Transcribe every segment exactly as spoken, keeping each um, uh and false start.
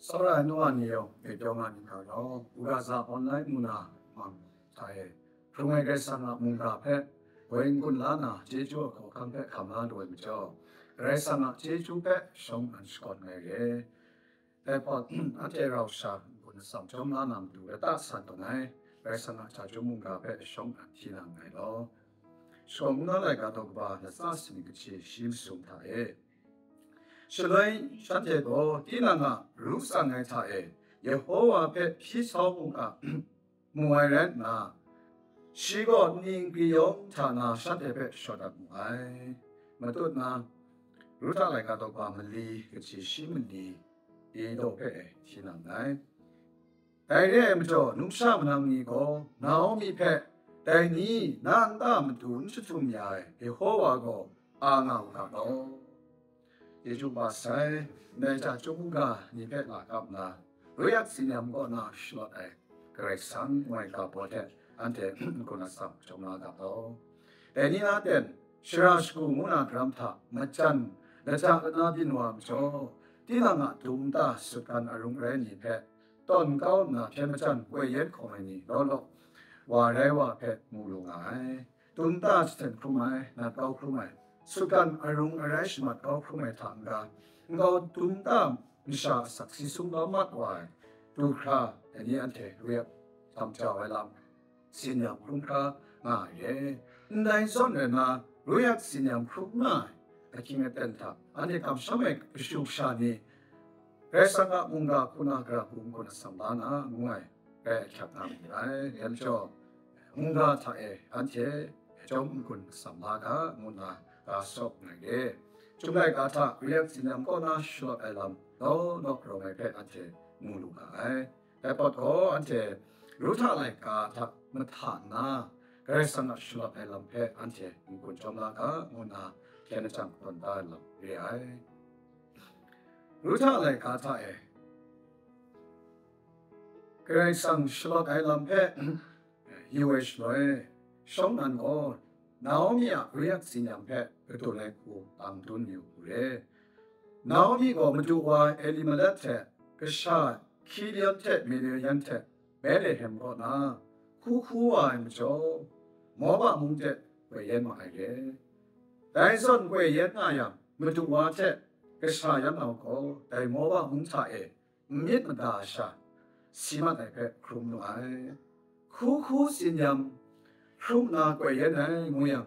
Tsawra ai nu wa ni yawng, grai pyaw nga myit ga law, u ga za online mung na mang hta e, hkrung ai Karai Kasang a mungga hpe woi n-gun la na, chyeju a hkawhkam hpe hkam la lu ai majaw, Karai Kasang a chyeju hpe shawng nnan shakawn ai re. Dai hpawt, anhte rau sha n-gun atsam jawm la na matu lata san tawn ai, Karai Kasang a chyeju mungga hpe shawng nnan hti na nngai law. Shakawn Nna laika daw kaba latsa sumsing kaji shi masum hta e. Shaloi shanhte gaw tinang a ru tsang ai hta e Yehova hpe hpyi sau mu ga, mu ai rai nna, shi gaw nni nkri yawng hta na shanhte hpe shawt dat mu ai. Matut na, Ruhta laika daw kaba mali kaji shi mali, i daw hpe e hti na nngai. Dai re ai majaw, numsha manang ni gaw Naomi hpe, "Dai ni na nta matu n jahtum ya ai Yehova gaw a nga u ga law." Chyeju kaba sai, ndai hta chyum ga ni hpe la kap nna, Ruyak Tsinyam kaw na shalawt ai Karai Kasang ngu ai ga baw hte anhte n-gun atsam jawm la ga law. Dai ni na ten, shara shagu ngu na daram hta majan lata lana byin wa majaw, tinang a dum nta sutgan arung arai ni hpe tawn kau nna hpyen majan koi yen hkawm ai ni law law wa rai wa hpe mu lu nga ai. Dum nta jahten hkrum ai, nat kau hkrum ai, sutgan arung arai shamat kau hkrum ai hta n-ga, nkau dum nta masha asak si sung kau mat wa ai du hkra ai ni anhte Ruyak htam jau ai lam, Tsinyam hkrum hkra nga ai re. Ndai zawn rai nna, Ruyak Tsinyam hkrum nga ai ahkying aten hta, anhte kamsham ai kashu kasha ni, Karai Kasang a mungga hku na gara hku n-gun atsam la na, ngu ai, rai ahkyak nga myit ai. Yan jaw, mungga hta e anhte chyawm n-gun atsam la ga, ngu nna ga sawp nngai re. Chyum laika hta Ruyak Tsinyam kaw na shalawt ai lam law law rawng ai hpe anhte mu lu ga ai. Dai hpawt gaw, anhte Ruhta laika hta mahta nna, Karai Kasang a shalawt ai lam hpe anhte n-gun jawm la ga, ngu nna hpyen lajang tawn da ai lam re ai. Ruhta laika hta e Karai Kasang shalawt ai lam hpe yu ai shaloi, shawng nnan gaw Naomi a Ruyak Tsinyam hpe kadun ai hku tang dun yu hku re. Naomi gaw madu wa Elimelek hte, kasha Kilion hte Malion hte Betlehem kaw na hku hku wa ai majaw, Moba mung de koi yen ma ai re. Dai zawn koi yen nga yang, madu wa hte kasha yan nau gaw dai Moba mung hta e n myit mada sha si mat ai hpe hkrum nu ai. Hku hku tsinyam hkrum na koi yen ai ngu yang,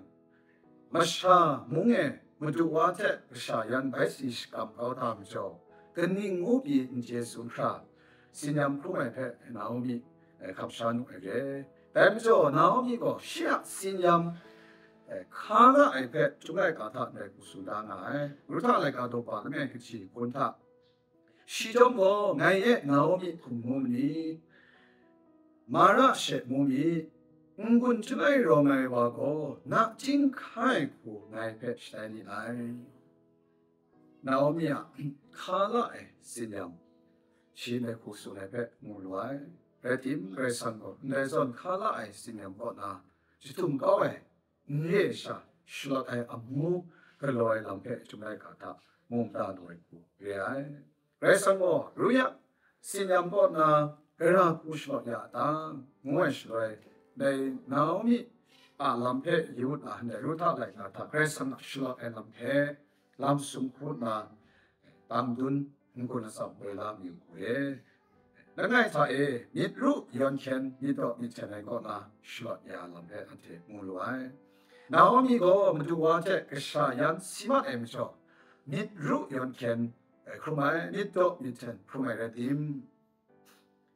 masha mung e madu wa hte kasha yan bai si shakam kau hta majaw, kaning ngu pyi n chye tsun hkra, tsinyam hkrum ai hpe Naomi, eh, kamsham nu ai re. Dai majaw, Naomi gaw shi a tsinyam, eh, hka la ai hpe, Chyum laika hta ndai hku tsun da nga ai. Ruhta laika daw kaba langai kaji hkun hta, shi chyawm gaw, "Ngai e Naomi hkum ngu ma ni? Mara she ngu mi? N-gun chyalai rawng ai wa gaw, nachying hkai hku ngai hpe shatai ni ai." Naomi a hka la ai tsinyam, shi ndai hku tsun ai hpe mu lu ai. Rai tim, Karai Kasang gaw ndai zawn hka la ai tsinyam kaw na jahtum kau ai, n re ai sha shalawt ai amu galaw ai lam hpe Chyum laika hta mu mada lu ai hku re ai. Karai Kasang gaw, "Ruyak tsinyam kaw na gara hku shalawt ya a ta?" ngu ai shaloi, dai Naomi a lam hpe yu na, ndai Ruhta laika hta Karai Kasang a shalawt ai lam hpe lam sung hku nna, tang dun n-gun atsam woi la mi u hku re. Langai hta e, myit ru yawn hkyen, myit daw myit hten ai kaw na shalawt ya ai lam hpe anhte mu lu ai. Naomi gaw madu wa hte kasha yan si mat ai majaw, myit ru yawn hkyen, eh, hkrum ai, myit daw myit hten hkrum ai rai tim,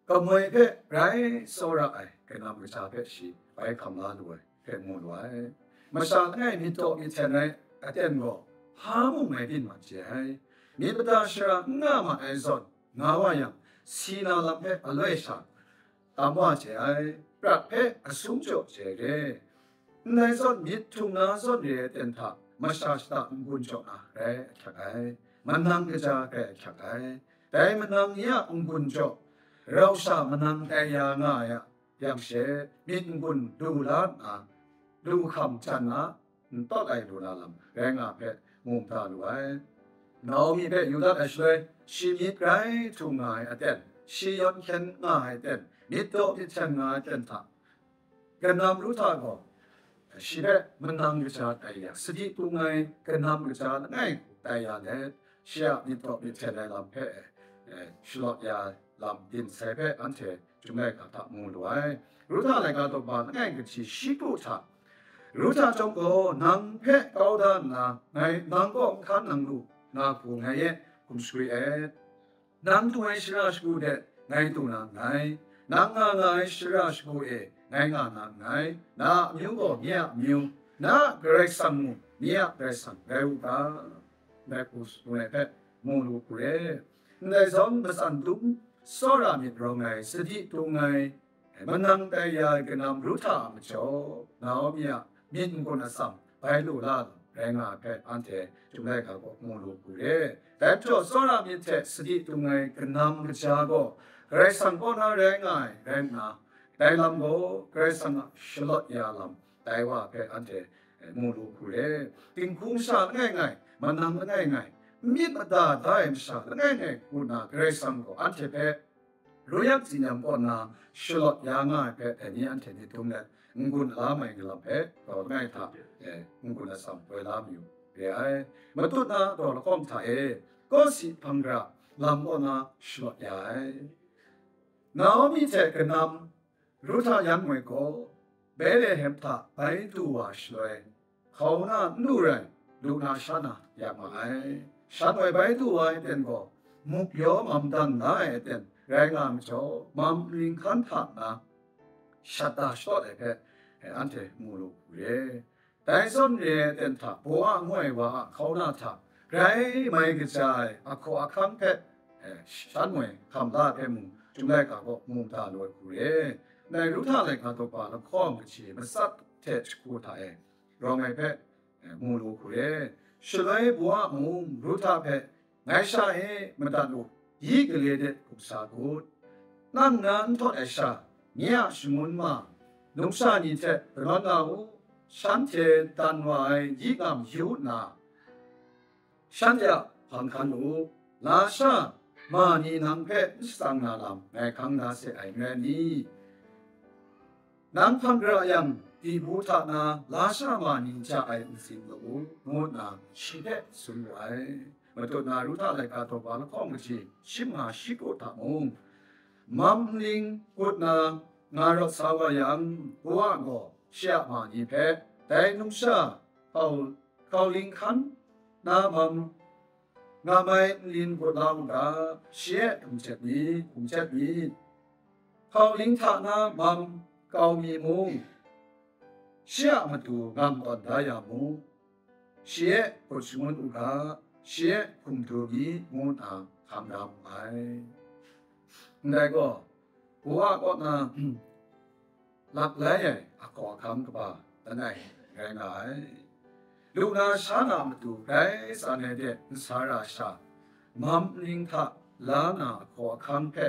kamoi hpe rai tsawra ai kanam kaja hpe shi bai hkam la lu ai hpe mu lu ai. Masha langai myit daw myit hten ai aten gaw, hpa mung ngai byin mat chye ai. Myit mada shara n nga ma ai zawn, nga wa yang, si na lam hpe aloi sha tam wa chye ai, prat hpe asum jaw chye ai re. Ndai zawn myit htung na zawn re ai aten hta masha shata n-gun jaw na rai ahkyak ai, manang kaja rai ahkyak ai. Dai manang ni a n-gun jaw, rau sha manang tai ya nga ai a, yang she, myit n-gun du la nna, lu hkam jan na, n tawt ai lu na lam rai nga hpe mu mada lu ai. Naomi hpe yu dat ai shaloi, shi myit grai htum nga ai aten, shi yawn hkyen nga ai aten, myit daw myit hten nga ai aten hta, kanam Ruhta gaw shi hpe manang kaja tai ya, sadi tung ai kanam kaja langai tai ya let, shi a myit daw myit hten ai lam hpe, eh, shalawt ya lam byin sai hpe anhte Chyum laika hta mu lu ai. Ruhta laika daw ba langai kaji shi kru hta, Ruhta chyawm gaw nang hpe kau da nna, ngai nang kaw n hkan nang lu na hku ngai e hkum shagri et. Nang du ai shara shagu de ngai du na nngai. Nang nga nga ai shara shagu e ngai nga na nngai. Na a amyu gaw nye a amyu, na a Karai Kasang mung nye a Karai Kasang rai u ga, ngai hku tsun ai hpe mu lu hku re. Ndai zawn matsan dum tsawra myit rawng ai, sadi tung ai, manang tai ya ai kanam Ruhta a majaw, Naomi a myit n-gun atsam bai lu la lam rai nga ai hpe anhte Chyum laika gaw mu lu hku re. Dai majaw, tsawra myit hte sadi tung ai kanam kaja gaw Karai Kasang kaw na rai nga ai rai nna, dai lam gaw Karai Kasang a shalawt ya lam tai wa hpe anhte mu lu hku re. Dinghku masha langai ngai, manang langai ngai, myit mada da ai masha langai ngai, ngu nna Karai Kasang gaw anhte hpe ruyak tsinyam kaw nna shalawt ya nga ai hpe, dai ni anhte myit dum let, n-gun a la mai nga lam hpe, taw langai hta, eh, n-gun atsam woi la mayu re ai. Matut na taw lahkawng hta e, Kawsi hpang gara lam kaw na shalawt ya ai. Naomi hte kanam Ruhta yan moi gaw, Betlehem hta bai du wa shaloi, hkau na n lu rai, lu na sha na ya ma ai. Shan woi bai du wa ai aten gaw, muk yaw mam dan na ai aten rai nga majaw, mam nling hkan hta nna shat da shatawt ai hpe, eh, anhte mu lu hku re. Dai zawn re ai aten hta, Boa ngu ai wa a hkau na hta, grai mai kaja ai ahkaw ahkang hpe, eh, shan moi hkam la hpe mung, Chyum laika gaw mu da lu ai hku re. Dai Ruhta laika daw ba lahkawng kaji matsat hte jahku hta e rawng ai hpe, eh, mu lu hku re. Shaloi Boa mung Ruhta hpe, "Ngai sha e madat u, yi gale de gumsa gut. Nang na n htawt ai sha, nye a shangun ma, numsha ni hte kanawn nga u, shanhte dan wa ai yi ngam yu nna, shanhte a hpang hkan u, lasha ma ni nang hpe n shatsang na lam ngai hkang da se ai n rai ni? Nang hpang gara yang, dibu hta na lasha ma ni ja ai ntsin lu u," ngu nna shi hpe tsun wu ai. Matut na Ruhta laika daw ba lahkawng kaji shi manga shi kru hta mung, mam nling gut na nga rawt sa wa yang, Boa gaw shi a ma ni hpe, "Dai numsha hkau, hkau ling hkan na mam nga mai nlin gut la u ga, shi e hkum jet mi, hkum jet mi, hkau ling hta na mam kau mi mung, shi a matu ngam tawn da ya mu, shi e gut shangun u ga, shi e hkum du mi," ngu nna hkam da mu ai. Ndai gaw, Boa kaw na laklai ai ahkaw ahkang kaba langai rai nga ai. Lu na sha na matu grai tsan ai de n sa ra sha, mam ning hta la na ahkaw ahkang hpe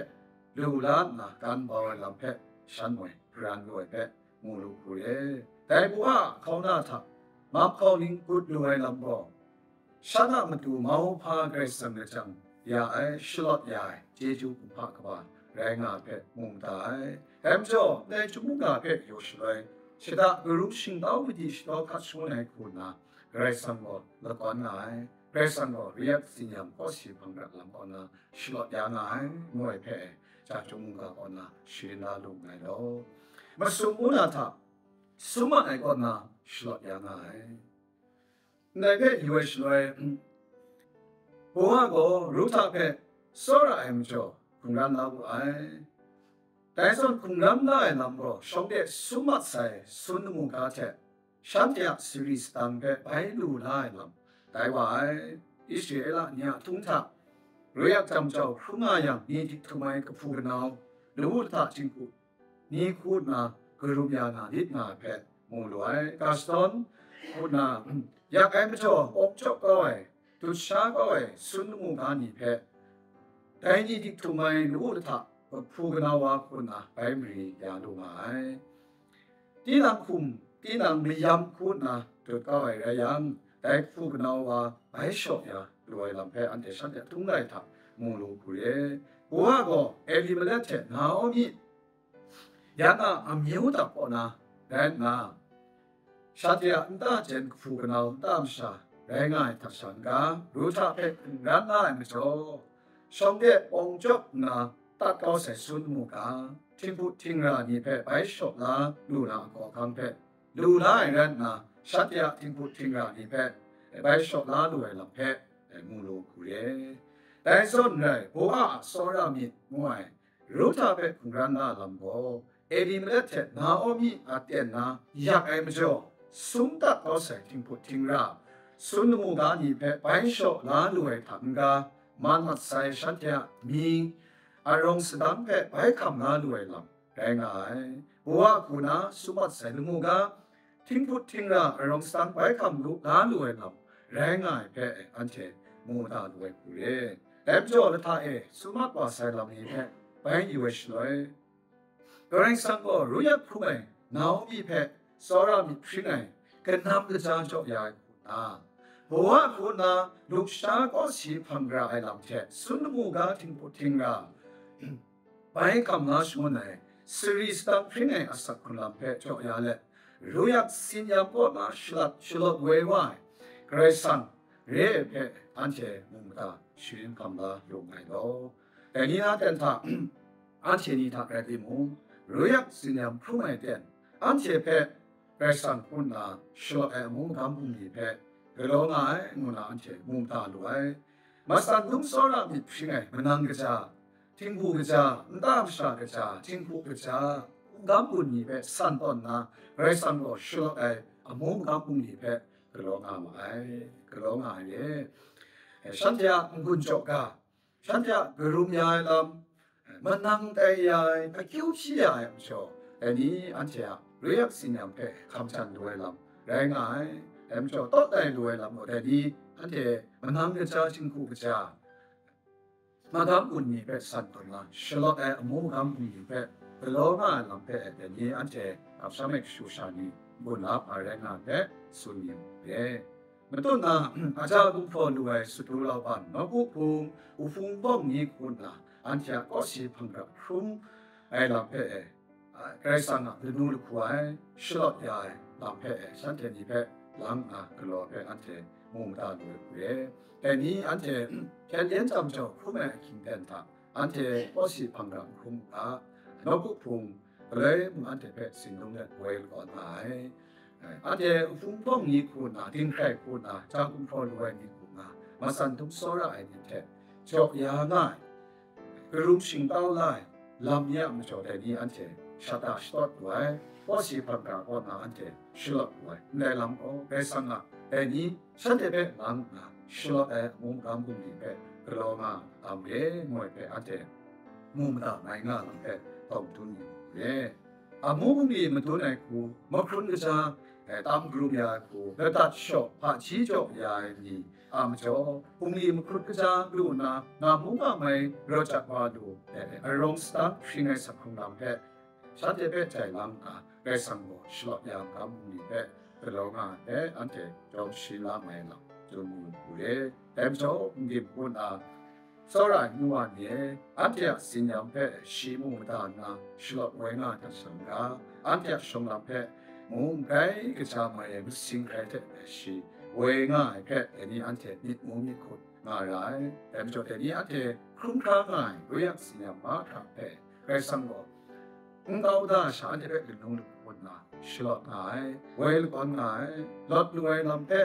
lu la nna kan bau ai lam hpe shan moi garan lu ai hpe mu lu hku re. Dai Boa hkau na hta mam hkau ning gut lu ai lam gaw, shan a matu mauhpa Karai Kasang lajang ya ai, shalawt ya ai chyeju kumhpa kaba rai nga ai hpe mu da ai. Dai majaw, ndai chyum mungga hpe yaw shaloi, shada karu shingtau madi shadaw hkat shangun ai hku nna, Karai Kasang gaw lakawn nga ai, Karai Kasang gaw riyat tsinyam kawsi hpang rat lam kaw na shalawt ya nga ai, ngu ai hpe, chyum mungga kaw na sharin la lu nngai law. Masum ngu na hta sum mat ai kaw na shalawt ya nga ai. Ndai hpe yu ai shaloi, Boa gaw Ruhta hpe tsawra ai majaw hkungran la wu ai. Dai zawn hkungran la ai lam gaw shawng de sum mat sai sun lamu ga hte shanhte a sari sadang hpe bai lu la ai lam tai wa ai. Israela ni a htung hta, roi yak jam jau hkrum nga yang, ni dik htum ai kahpu kanau, lawu lahta jinghku, ni hku nna karum ya na lit nga ai hpe mu lu ai. Gaston hku nna yak ai majaw awng cawk kau ai, dut sha kau ai sun lamu ga ni hpe, dai ni dik htum ai lawu lahta kahpu kanau wa hku nna bai mari ya lu nga ai. Tinang hkum, tinang mayam hku nna dut kau ai rai yang, dai hku kanau wa bai shaw ya lu ai lam hpe anhte shanhte htung rai hta mu lu hku re. Boa gaw Elimelek hte Naomi yan a amyu dap kaw na rai nna, shanhte a nta jen kahpu kanau nta masha rai nga ai hta sha n-ga, Ruhta hpe hkungran nga ai majaw, shawng de pawng chyawp nna tat kau sai sun mu ga, htinghput htingra ni hpe bai shaw la lu na a hkawhkam hpe lu la ai rai nna, shanhte a htinghput htingra ni hpe bai shaw la lu ai lam hpe mu lu hku re. Dai zawn rai, Boa a tsawra myit ngu ai Ruhta hpe hkungran na lam gaw, Elimelek hte Naomi a ten na yak ai majaw, sum dat kau sai htinghput htingra, sun lamu ga ni hpe bai shaw la lu ai hta n-ga, man mat sai shanhte a mying, arawng sadang hpe bai hkam la lu ai lam rai nga ai. Boa hku na sum mat sai lamu ga, htinghput htingra arawng sadang bai hkam lu la lu ai lam rai nga ai hpe anhte mu mada lu ai hku re. Dai majaw lahta e sum mat wa sai lam ni hpe bai yu ai shaloi, Karai Kasang gaw Ruyak hkrum ai Naomi hpe tsawra myit hpring ai kanam kaja jaw ya ai hku nna, Boa hku nna lusha kawsi hpang ra ai lam hte sun lamu ga htinghput htingra bai hkam la shangun ai sari sadang hpring ai asak hkrung lam hpe jaw ya let, Ruyak tsinyam kaw na shalat shalawt woi wa ai Karai Kasang re ai hpe anhte mu mada sharin hkam la lu nngai law. Dai ni na ten hta, anhte ni hta rai timung, Ruyak tsinyam hkrum ai ten, anhte hpe Karai Kasang hpun nna shalawt ai amu magam bungli hpe galaw nga ai, ngu na anhte mu mada lu ai. Matsan dum tsawra myit hpring ai manang kaja, htingbu kaja, nta masha kaja, htinghku kaja, magam bungli hpe san tawn nna, Karai Kasang gaw shalawt ai amu magam bungli hpe galaw nga ma ai, galaw nga ai e. Shanhte a n-gun jaw ga, shanhte a karum ya ai lam, manang tai ya ai, akyu hpyi ya ai majaw, dai ni anhte a Ruyak tsinyam hpe hkam htan lu ai lam rai nga ai. Dai majaw, tawt ai lu ai lam gaw, dai ni anhte manang kaja, htingku kaja, magam bungli hpe san tawn na, shalawt ai amu magam bungli hpe galaw nga ai lam hpe dai ni anhte kamsham ai kashu kasha ni n-gun la hpa rai nga ai hpe tsun yu ai. Matut na, aja gumhpraw lu ai sutru lauban, nawku hpung, wuhpung bawng ni hku nna, anhte a kawsi hpang ra hkrum ai lam hpe e, Karai Kasang a lanu lahku ai, shalawt ya ai lam hpe e, shanhte ni hpe lang nna galaw hpe anhte mu mada lu ai hku re. Dai ni anhte hkyen lyen jam jau hkrum ai ahkying ten hta, anhte kawsi hpang ra n hkrum u ga, nawku hpung galoi mung anhte hpe tsinlung let woi lakawn nga ai. Anhte wuhpung bawng ni hku nna, dinghkrai hku nna, ja gumhpraw lu ai ni hku nna, matsan dum tsawra ai ni hte jaw ya nga ai, karum shingtau la ai lam ni a majaw dai ni anhte shata shatawt lu ai, kawsi hpang ra kaw na anhte shalawt lu ai, ndai lam gaw Karai Kasang a dai ni shanhte hpe lang nna shalawt ai amu magam bungli hpe galaw nga ai lam re, ngu ai hpe anhte mu mada mai nga lam hpe tawng dun yu re. Amu bungli madun ai hku, mahkrun kaja, eh, tam karum ya ai hku, ladat shaw, hpaji jaw ya ai ni a majaw, bungli mahkrun kaja lu nna, nga mu nga mai raw jat wa lu, eh, arawng sadang hpring ai sak hkrung lam hpe, shanhte hpe jai lang nna, Karai Kasang gaw shalawt ya ai magam bungli hpe galaw nga ai hpe, anhte jawm sharin la mai lam, tsun mu u re. Dai majaw, n-dim hku nna, tsawra ai nu wa ni e, anhte a tsin-yam hpe shi mu mada nna, shalawt woi nga ai hta sha n-ga, anhte a shawng lam hpe mung grai kaja mai ai masing grai hte shi woi nga ai hpe, dai ni anhte myit mu myit hkut nga ra ai. Dai majaw, dai ni anhte hkrum hkra nga ai, Ruyak tsin-yam mahkra hpe Karai Kasang gaw n kau da ai sha, anhte hpe lanu lahku nna shalawt nga ai, woi lakawn nga ai, lawt lu ai lam hpe,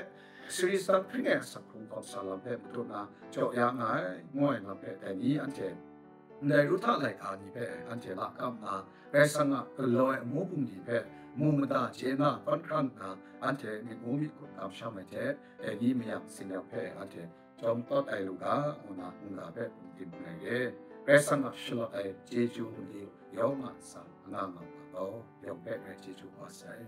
sari sadang hpring ai asak hkrung hkawm sa lam hpe madun na jaw ya nga ai, ngu ai lam hpe, dai ni anhte ndai Ruhta laika ni hpe anhte lakam nna, Karai Kasang a galaw ai amu bungli hpe mu mada chye nga kawn hkran nna, anhte myit mu myit hkut kamsham ai hte, dai ni mayang tsin-yam hpe anhte jawm tawt ai lu ga, ngu na mungga hpe n-dim nngai re. Karai Kasang a shalawt ai chyeju ni yawng a ntsa nga nga nga gaw, yawng hpe rai chyeju wa sai.